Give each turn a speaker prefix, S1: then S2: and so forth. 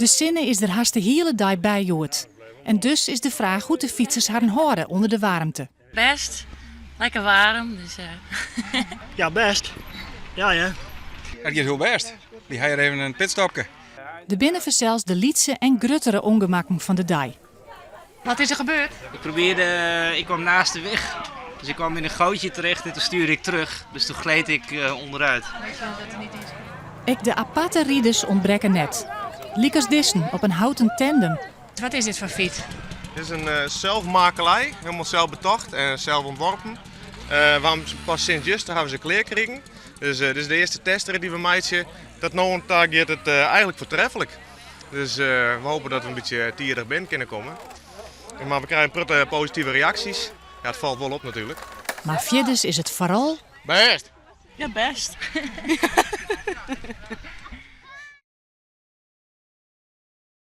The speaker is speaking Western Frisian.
S1: De sinne is der hast de hiele dei by hjoed. En dus is de fraach hoe't de fytsers harren hâlde ûnder de waarmte.
S2: Bêst, lekker waarm. Dus,
S3: Ja, bêst. Ja, ja.
S4: It giet hiel bêst. Wy ha hjir even in pitstopke.
S1: Der binne fansels de lytse en gruttere ûngemakken fan de dei.
S2: Wat is der gebeurd?
S5: Ik probeerde, ik kwam naast de weg. Dus ik kwam in een gootje terecht en toen stuurde ik terug. Dus toen gleed ik eh, onderuit.
S1: Ek de aparte riders ûntbrekke net. Lykas dizzen op in houten tandem.
S2: Wat is dit foar fyts?
S6: Dit is in uh, zelfmakelij, hielendal sels betocht en sels ûntworpen. Uh, want pas sinds juster hawwe se klear krigen. Dus dit is de earste testrit dy't we meitsje. Oant no ta giet it eigentlik foartreflik. Dus we hoopje dat we in bytsje tidich binnen kinne komme. Mar we krije in protte positive reaksjes. Ja, it falt wol op natuerlik.
S1: Mar fierders is it foaral.
S6: Bêst!
S2: Ja, bêst.